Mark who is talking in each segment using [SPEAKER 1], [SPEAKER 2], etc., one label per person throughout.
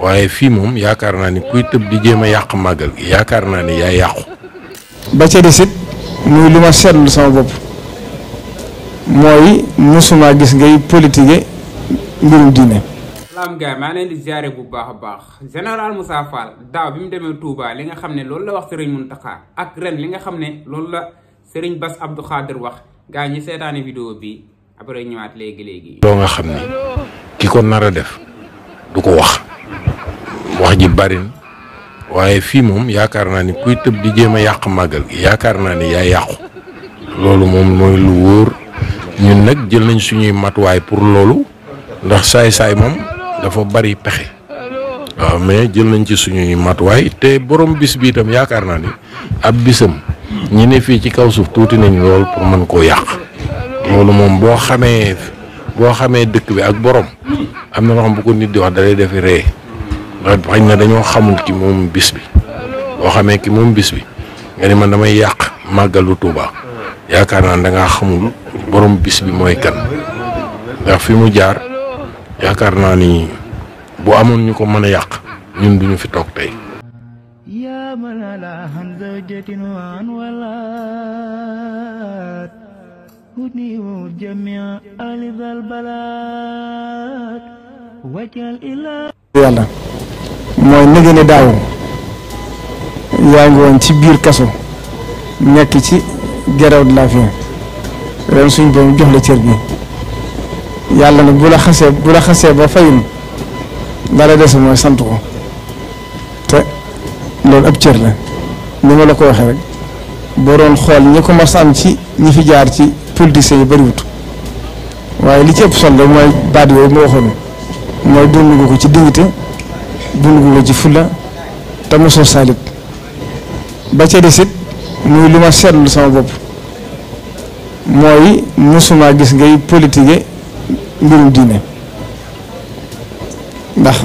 [SPEAKER 1] waaye fii moom yaakaar naa ni kuy tëb di jéem a yàq màggal gi yaakaar naa ni yaa yàqu.
[SPEAKER 2] ba ca desit muy lu ma seetlu sama bopp mooy musuma gis ngay politique mbirum diine.
[SPEAKER 3] salaam gars maa leen di ziare bu baax a baax général Moussa Fall daaw bi mu demee Touba li nga xam ne loolu la wax Serigne Mountakha ak ren li nga xam ne loolu la Serigne Bass Abdou Khadir wax gars ñi seetaane vidéo bi après ñëwaat léegi.
[SPEAKER 1] loo nga xam ni ki ko nar a def du ko wax ji bari na waaye fii moom yaakaar naa ni kuy tëb di jéem a yàq màggal gi yaakaar naa ni yaa yàqu. loolu moom mooy lu wóor ñun nag jël nañ suñuy matuwaay pour loolu ndax saay-saay moom dafa bari pexe waaw mais jël nañ ci suñuy matuwaay te borom bis bi itam yaakaar naa ni ab bisam ñi ne fii ci kaw suuf tuuti nañ lool pour mën koo yàq. loolu moom boo xamee dëkk bi ak borom am na loo xam bu ko nit di wax dalay defi ree ndax xañ na dañoo xamul ki moom bis bi boo xamee ki moom bis bi nga ni man damay yàq màggalu Tuuba yaakaar naa da ngaa xamul borom bis bi mooy kan ndax fi mu jaar yaakaar naa ni bu amoon ñu ko mën a yàq ñun duñu fi toog tey.
[SPEAKER 2] yàlla mooy nëgë ne daaw yaa ngi woon ci biir kaso nekk ci grève de la faim ren suñ boobu jox la cër bi yàlla nag bu la xasee ba fayul dara des mooy sant ko te loolu ab cër la ni ma la ko waxee rek boo doon xool ñi ko mas am ci ñi fi jaar ci politiciens yi bariwut waaye li ci ëpp solo mooy baat yooyu ma waxoon mooy dund nga ko ci dignité dund nga ko ci fulla te mosoo saalit ba ca desit muy lu ma seetlu sama bopp mooy mosuma gis ngay politique mbirum diine ndax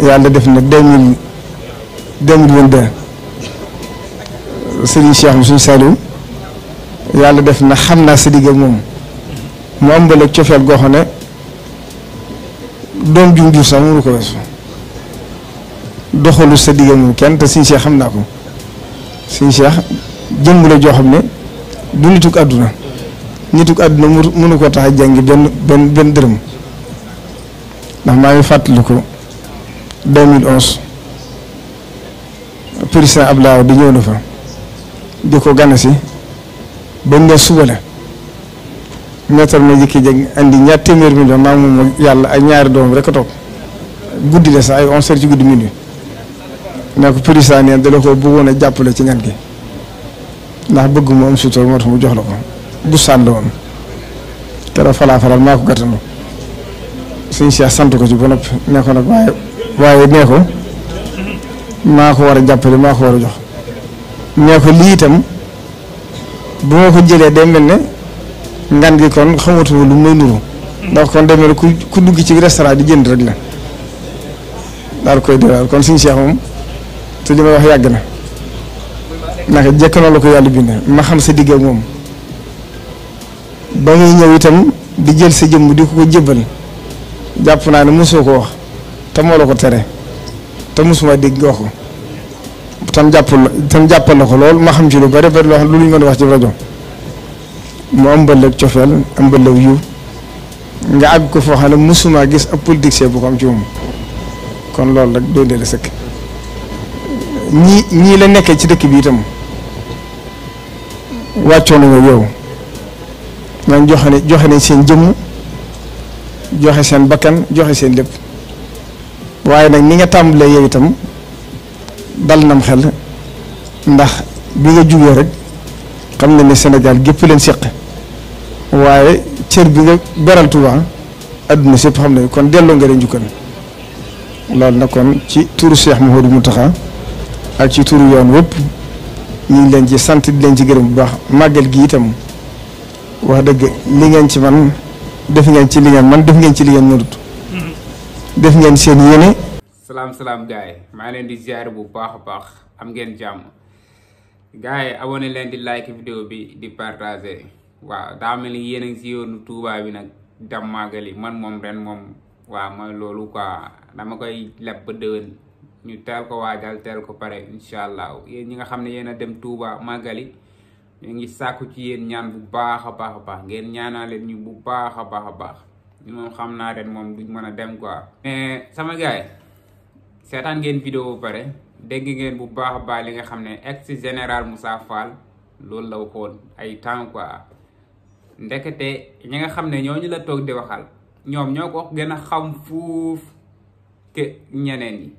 [SPEAKER 2] yàlla def na 2022 Serigne Cheikh mu suñu Saliou yàlla def na xam naa sa digg ak moom mu am bële cofeel goo xam ne doom ju jur sax mënu ko weesu doxalu sa digg ak moom kenn te Serigne Cheikh xam naa ko Serigne Cheikh jëmm la joo xam ne du nituk àdduna mënu ko tax a jàngi benn dërëm ndax maa ngi fàttaliku 2011 président Abdoulaye di ñëw na fa di ko gane si bañ ne suba la maître ma jëkki jeg andi ñaar téeméer million maa moom yàlla ay ñaari doom rek a toog guddi la sax ay 11 heures ci guddi minuit ne ko président neen da la ko bëggoon a jàppale ci ngan gi ndax bëgg mu am sutur moo tax mu jox la ko bu sànn la woon keroog faral maa ko gàttanu suñu Cheikh sant ko ci ba noppi ne ko nag waaye nee ko maa ko war a jàppale maa ko war a jox nee ko lii itam bu ma ko jëlee day mel ne ngan gi kon xamatuma lu may nuru ndax kon day mel ne ku dugg ci restaurant di jënd rek la daal koy déwénal kon suñu Cheikh moom te li may wax yàgg na naka jekk noonu la ko yàlla bindee ma xam sa digg ak moom ba ngay ñëw itam di jël sa jëmm di ko jëbbal jàpp naa ne mosoo ko wax te moo la ko tere te mosuma dégg nga wax ko tam jàppal la ko lool ma xam ci lu bari loo xam lu ñu mën a wax ci rajo mu am mbëllëg cofeel am mbëllëg yiw nga àgg ko foo xam ne mosuma gis ab politicien bu ko am ci moom kon loolu rek doy la sëkk ñii la nekkee ci dëkk bi itam wàccoon nañu yow ñoom joxe nañ seen jëmm joxe seen bakkan joxe seen lépp waaye nag ni nga tàmbalee yow itam dal nam xel ndax bi nga jugee rek xam na ne Sénégal gépp leen seq waaye cër bi nga beral Touba adduna sépp xam ne kon delloo nga leen njukkal loolu nag kon ci turu Cheikh Mouhamadou Mountakha ak ci turu yoon wépp ñu ngi leen ci sant di leen ci gërëm bu baax màggal gi itam wax dëgg li ngeen ci man def ngeen ci li ngeen man def ngeen ci li ngeen mënut def ngeen seen yéene.
[SPEAKER 3] salaam gars yi maa leen di ziare bu baax a baax am ngeen jàmm gars yi abonné leen di like vidéo bi di partager waaw daa mel ni yéen a ngi si yoonu Touba bi nag dem màggali man moom ren moom waaw mooy loolu quoi. dama koy leb ba déwén ñu teel ko waajal teel ko pare incha allah. yéen ñi nga xam ne yéen a dem Touba màggali ñu ngi sàkku ci yéen ñaan bu baax a baax a baax ngeen ñaanale ñu bu baax a baax a baax ñu moom xam naa ren moom duñ mën a dem quoi. mais sama gars yi seetaan ngeen vidéo ba pare dégg ngeen bu baax a baax li nga xam ne ex général Moussa Fall loolu la waxoon ay temps quoi. ndekete ñi nga xam ne ñooñu la toog di waxal ñoom ñoo ko gën a xam fuuf ke ñeneen ñi.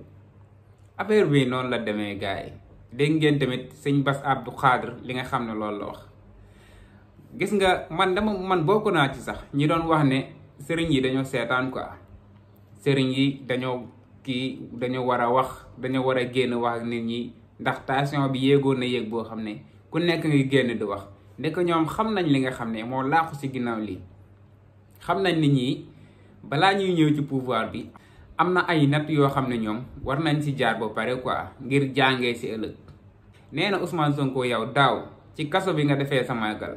[SPEAKER 3] affaire bi noonu la demee gars yi dégg ngeen tamit sëñ Bass Abdou Khadre li nga xam ne loolu la wax. gis nga man bokk naa ci sax ñi doon wax ne sëriñ yi dañoo seetaan quoi. sëriñ yi dañoo war a wax dañoo war a génn wax ak nit ñi ndax tension bi yéegoon na yéeg boo xam ne ku nekk ngi génn di wax. ndek ñoom xam nañ li nga xam ne moo laaxu ci ginnaaw lii xam nañ nit ñi balaa ñuy ñëw ci pouvoir bi am na ay natt yoo xam ne ñoom war nañ ci jaar ba pare quoi ngir jàngee ci ëllëg. nee na Ousmane Sonko yow daaw ci kaso bi nga defee sa màggal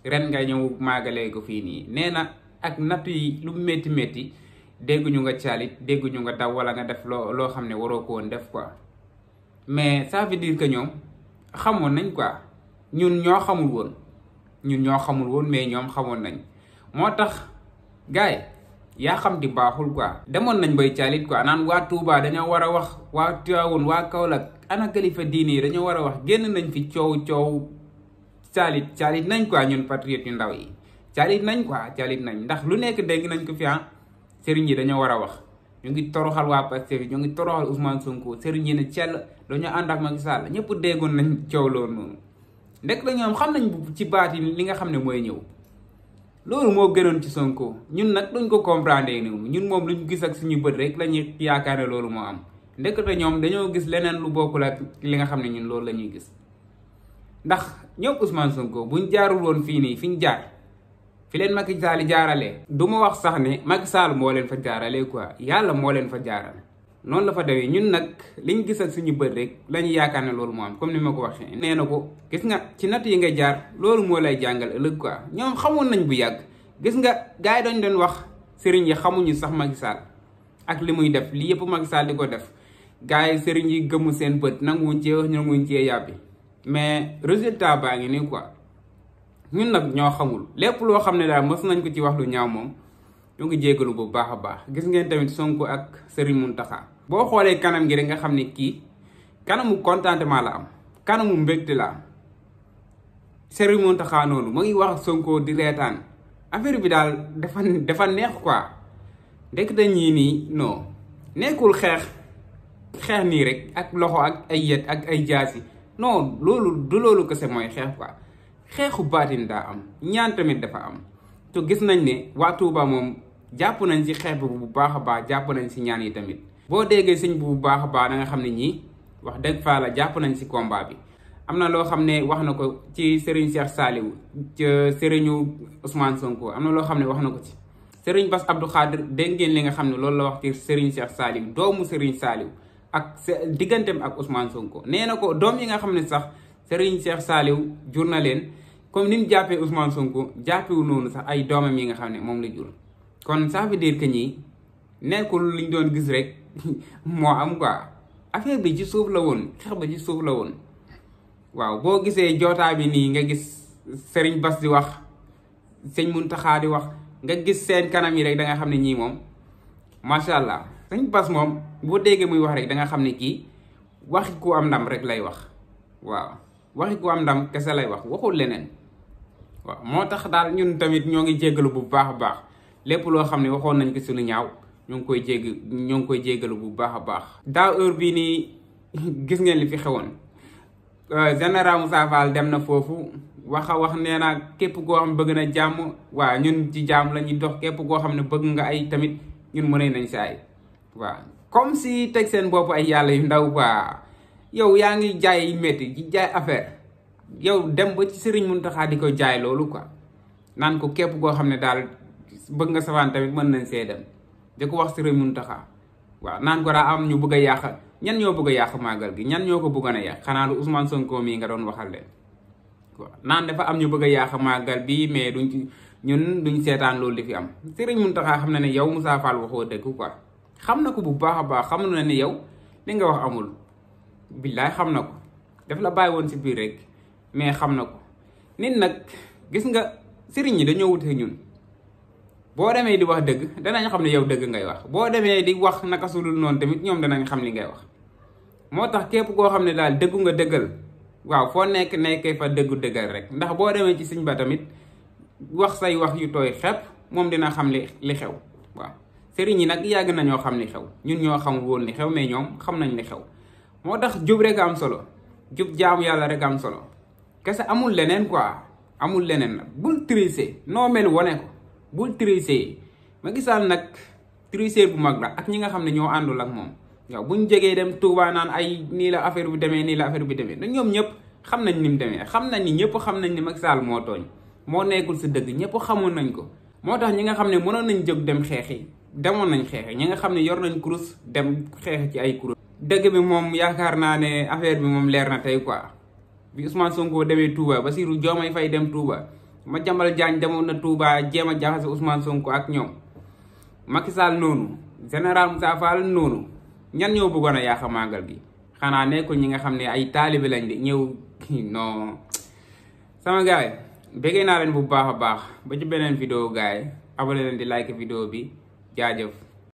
[SPEAKER 3] ren nga ñëw màggalee ko fii nii nee na ak natt yi lu métti métti dégguñu nga caalit dégguñu nga daw wala nga def loo xam ne waroo ko woon def quoi. mais ça veut dire que ñoom xamoon nañ quoi. ñun ñoo xamul woon mais ñoom xamoon nañ moo tax gars yi yaa xam di baaxul quoi. demoon nañ bay caalit quoi naan waa Touba dañoo war a wax waa Tivaouane waa Kaolack ana kilifa diine yi dañoo war a wax génn nañ fi coow caalit nañ quoi ñun patriote yu ndaw yi caalit nañ ndax lu nekk dégg nañ ko fi sëriñ yi dañoo war a wax. ñu ngi toroxal waa Pastef ñu ngi toroxal Ousmane Sonko sëriñ yi ne cell dañoo ànd ak Macky Sall ñëpp déggoon nañ coow loolu noonu. ndek la ñoom xam nañ ci baat yi li nga xam ne mooy ñëw loolu moo gënoon ci Sonko ñun nag duñ ko comprendre ni ñun moom luñ gis ak suñu bët rek lañuy yaakaar ne loolu moo am ndek la ñoom dañoo gis leneen lu bokkul ak li nga xam ne ñun loolu la ñuy gis. ndax ñoom Ousmane Sonko buñ jaarul woon fii nii fi ñu jaar fi leen Macky Sall jaaralee du ma wax sax ne Macky Sall moo leen fa jaaralee quoi yàlla moo leen fa jaaral noonu la fa demee ñun nag liñ gis ak suñu bët rek lañu yaakaar ne loolu moo am comme ni ma ko waxee. nee na ko gis nga ci natt yi nga jaar loolu moo lay jàngal ëllëg quoi ñoom xamoon nañ bu yàgg. gis nga gars yi dañ doon wax sëriñ yi xamuñu sax Macky Sall ak li muy def li yëpp Macky Sall di ko def gars yi sëriñ yi gëmu seen bët nanguwuñ cee wax nanguwuñ cee yàbbi mais résultat baa ngi nii quoi. ñun nag ñoo xamul lépp loo xam ne daal mës nañ ko ci wax lu ñaaw moom ñu ngi jégalu bu baax a baax. gis ngeen tamit Sonko ak Serigne Mountakha boo xoolee kanam gi rek nga xam ne kii kanamu contentement la am kanamu mbégte la am. Serigne Mountakha noonu mu ngi wax ak Sonko di reetaan affaire bi daal dafa neex quoi. ndekete ñii nii non nekkul xeex nii rek ak loxo ak ay yet ak ay jaasi non loolu kese mooy xeex quoi. xeexu baatin daa am ñaan tamit dafa am te gis nañ ne waa Touba moom jàpp nañ ci xeex bi bu baax a baax jàpp nañ ci ñaan yi tamit. boo déggee sëñ bu baax a baax da nga xam ne ñii wax dëgg fa la jàpp nañ ci combat bi. am na loo xam ne wax na ko ci Serigne Cheikh Saliou ci Serigne Ousmane Sonko am na loo xam ne wax na ko ci. Serigne Bass Abdou Khadre dégg ngeen li nga xam ne loolu la wax ci Serigne Cheikh Saliou doomu Serigne Saliou ak digganteem ak Ousmane Sonko nee na ko doom yi nga xam ne sax Serigne Cheikh Saliou jur na leen. comme ni mu jàppee Ousmane Sonko jàppewu noonu sax ay doomam yi nga xam ne moom la jur kon ça veut dire que ñii nekkul liñ doon gis rek moo am quoi affaire bi ci suuf la woon xeex ba ci suuf la woon. waaw boo gisee jootaa bi nii nga gis Serigne Bass di wax sëñ Mountakha di wax nga gis seen kanam yi rek da nga xam ne ñii moom macha allah. sëñ Bass moom boo déggee muy wax rek da nga xam ne kii waxi ku am ndam rek lay wax waaw waxi ku am ndam kese lay wax waxul leneen. waaw moo tax daal ñun tamit ñoo ngi jéggalu bu baax a baax lépp loo xam ne waxoon nañ ko suñu ñaaw ñoo ngi koy jéggalu bu baax a baax. daaw heure bii nii gis ngeen li fi xewoon général Moussa Fall dem na foofu wax nee na képp koo xam ne bëgg na jàmm waaw ñun ci jàmm la ñuy dox képp koo xam ne bëgg nga ay tamit ñun mën nañ si ay waaw comme si teg seen bopp ay yàlla yu ndaw quoi yow yaa ngi jaay métti di jaay affaire. yow dem ba ci Serigne Mountakha di ko jaay loolu quoi naan ko képp koo xam ne daal bëgg nga safaan tamit mën nañ see dem di ko wax Serigne Mountakha waaw naan ko daa am ñu bëgg a yàq ñan ñoo bëgg a yàq màggal gi ñan ñoo ko bëggoon a yàq xanaa lu Ousmane Sonko mii nga doon waxal leen waaw naan dafa am ñu bëgg a yàq màggal bi mais duñ seetaan loolu di fi am Serigne Mountakha xam na ne yow Moussa Fall waxoo dëgg quoi xam na ko bu baax a baax, xam na ni yow li nga wax amul billaay xam na ko, daf la bàyyi woon si biir rek mais xam na ko. Nit nag gis nga sëriñ ñi dañoo wute ñun, boo demee di wax dëgg danañ xam ne yow dëgg ngay wax, boo demee di wax naka su dul noonu tamit ñoom danañ xam li ngay wax. moo tax képp koo xam ne daal dëggu nga dëggal, waaw foo nekkee fa dëggu dëggal rek, ndax boo demee ci sëñ ba tamit wax say wax yu tooy xepp moom dina xam li xew. waaw sëriñ yi nag yàgg nañoo xam li xew, ñun ñoo xam woon li xew mais ñoom xam nañ li xew. moo tax jub rek am solo, jub jaamu yàlla rek am solo kese, amul leneen quoi, amul leneen nag. bul tricher, noo mel wane ko, bul tricher. Macky Sall nag tricher bu mag la ak ñi nga xam ne ñoo àndul ak moom. waaw buñ jógee dem Touba naan ay nii la affaire bi demee, nii la affaire bi demee, da ñoom ñëpp xam nañ ni mu demee, xam nañ ni ñëpp xam nañ ni Macky Sall moo tooñ, moo nekkul si dëgg, ñëpp xamoon nañ ko. moo tax ñi nga xam ne mënoon nañ jóg dem xeexi demoon nañ xeexi, ñi nga xam ne yor nañ kurus dem xeexi ci ay kurus. dëgg bi moom yaakaar naa ne affaire bi moom leer na tey quoi, bi Ousmane Sonko demee Touba, Bassirou Diomaye Faye dem Touba, Madiambal Diagne demoon na Touba jéem a jaxase Ousmane Sonko ak ñoom, Macky Sall noonu, général Moussa Fall noonu. ñan ñoo bëggoon a yàq màggal gi? xanaa nekkul ñi nga xam ne ay taalibe lañ di ñëw. non sama gars yi bëggee naa leen bu baax a baax, ba ci beneen vidéo gars yi abonné leen di like vidéo bi, jaajëf.